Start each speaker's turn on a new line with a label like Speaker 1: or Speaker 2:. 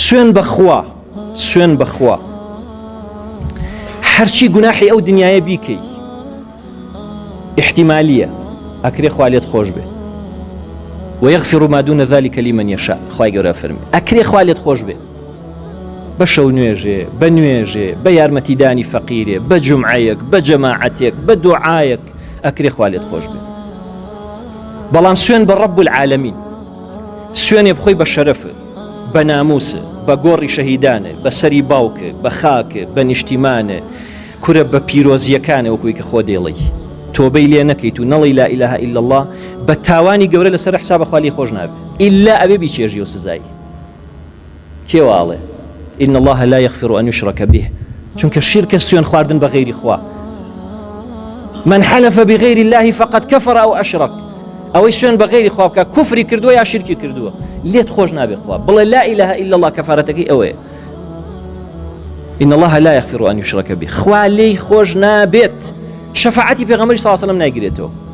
Speaker 1: سوێن بەخوا سوێن بەخوا هەرچی گوناحی ئەو دنیاە بیکەی احتیمالیە ئەکرێ خوا لێت خۆش بێ ويغفر ما دون ذلك لمن يشاء خوای گەورە فەرمی ئەکرێ خوا لێت خۆش بێ بە شەو نوێژێ بە نوێژێ بە یارمەتیدانی فەقیرێ بە جومعەیەک بە جەماعەتێک بە دوعایەک ئەکرێ خوا لێت خۆش بێ بەڵام سوێن بە ڕەب العالمین سوێنێ بخۆی بە شەرەف بە ناموس بە گۆڕی شەهیدانێ بە سەری باوک بە خاک بە نیشتیمانێ کورە بە پیرۆزیەکانێ وەکوی کە خۆ دێڵی تۆبەی لێ نەکەیت و نەڵی لا ئیلاهە ئیلا اللە بە تاوانی گەورە لەسەر حسابە خوا لێی خۆش نابێ ئیلا ئەبێ بیچێژی و سزایی کێ وا ئەڵێ ان اللە لا یغفر ان یشرک به چونکە شیرکە سوێن خواردن بە غەیری خوا من حلف بغیر الله فقد كفر او اشرك ئەوەی سوێن بە غەیری خوا بکە کوفری کردووە یا شیرکی کردووە لێت خۆش نابێ خوا بڵێ لا اله الا الله کەفارەتەکەی ئەوەیە ان الله لا يغفر ان يشرك به خوا لێی خۆش نابێت شەفاعەتی پێغەمبەری صلی الله علیه وسلم نایگرێتەوە.